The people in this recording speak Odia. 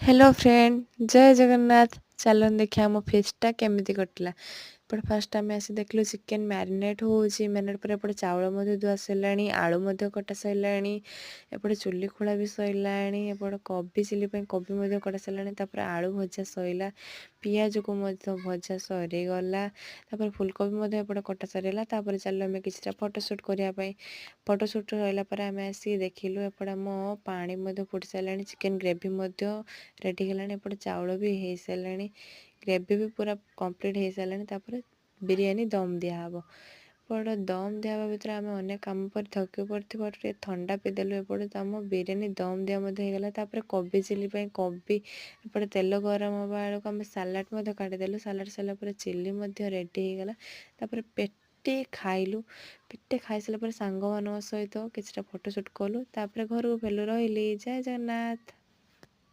ହ୍ୟାଲୋ ଫ୍ରେଣ୍ଡ, ଜୟ ଜଗନ୍ନାଥ। ଚାଲନ୍ତୁ ଦେଖିବା ଆମ ଫିଷ୍ଟଟା କେମିତି କଟିଲା। ଏପଟେ ଫାଷ୍ଟ ଆମେ ଆସି ଦେଖିଲୁ ଚିକେନ୍ ମ୍ୟାରିନେଟ୍ ହେଉଛି। ମ୍ୟାରିନେଟ୍ ପରେ ଏପଟେ ଚାଉଳ ମଧ୍ୟ ଧୁଆ ସରିଲାଣି, ଆଳୁ ମଧ୍ୟ କଟା ସରିଲାଣି, ଏପଟେ ଚୁଲି ଖୋଳା ବି ସରିଲାଣି, ଏପଟେ କୋବି ଚିଲି ପାଇଁ କୋବି ମଧ୍ୟ କଟା ସରିଲାଣି। ତାପରେ ଆଳୁ ଭଜା ସରିଲା, ପିଆଜକୁ ମଧ୍ୟ ଭଜା ସରିଗଲା, ତାପରେ ଫୁଲକୋବି ମଧ୍ୟ ଏପଟେ କଟା ସରିଗଲା। ତାପରେ ଚାଲିଲୁ ଆମେ କିଛିଟା ଫଟୋ ସୁଟ୍ କରିବା ପାଇଁ। ଫଟୋ ସୁଟ୍ ସରିଲା ପରେ ଆମେ ଆସିକି ଦେଖିଲୁ ଏପଟେ ଆମ ପାଣି ମଧ୍ୟ ଫୁଟି ସାରିଲାଣି, ଚିକେନ୍ ଗ୍ରେଭି ମଧ୍ୟ ରେଡ଼ି ହେଲାଣି, ଏପଟେ ଚାଉଳ ବି ହେଇସାରିଲାଣି, ଗ୍ରେଭି ବି ପୁରା କମ୍ପ୍ଲିଟ୍ ହେଇସାରିଲାଣି। ତାପରେ ବିରିୟାନୀ ଦମ୍ ଦିଆହେବ। ଏପଟେ ଦମ୍ ଦିଆହେବା ଭିତରେ ଆମେ ଅନେକ କାମ ପରେ ଥକି ପଡ଼ିଥିବାରୁ ଟିକେ ଥଣ୍ଡା ପିଇଦେଲୁ। ଏପଟେ ତ ଆମ ବିରିୟାନୀ ଦମ୍ ଦିଆ ମଧ୍ୟ ହେଇଗଲା। ତାପରେ କୋବି ଚିଲି ପାଇଁ କୋବି ଏପଟେ ତେଲ ଗରମ ହେବା ବେଳକୁ ଆମେ ସାଲାଡ଼ ମଧ୍ୟ କାଟିଦେଲୁ। ସାଲାଡ଼ ସରିଲା ପରେ ଚିଲି ମଧ୍ୟ ରେଡ଼ି ହେଇଗଲା। ତାପରେ ପେଟେ ଖାଇଲୁ। ପେଟେ ଖାଇସାରିଲା ପରେ ସାଙ୍ଗମାନଙ୍କ ସହିତ କିଛିଟା ଫଟୋ ସୁଟ୍ କଲୁ। ତାପରେ ଘରକୁ ଫେରିଲୁ। ରହିଲି, ଜୟ ଜଗନ୍ନାଥ।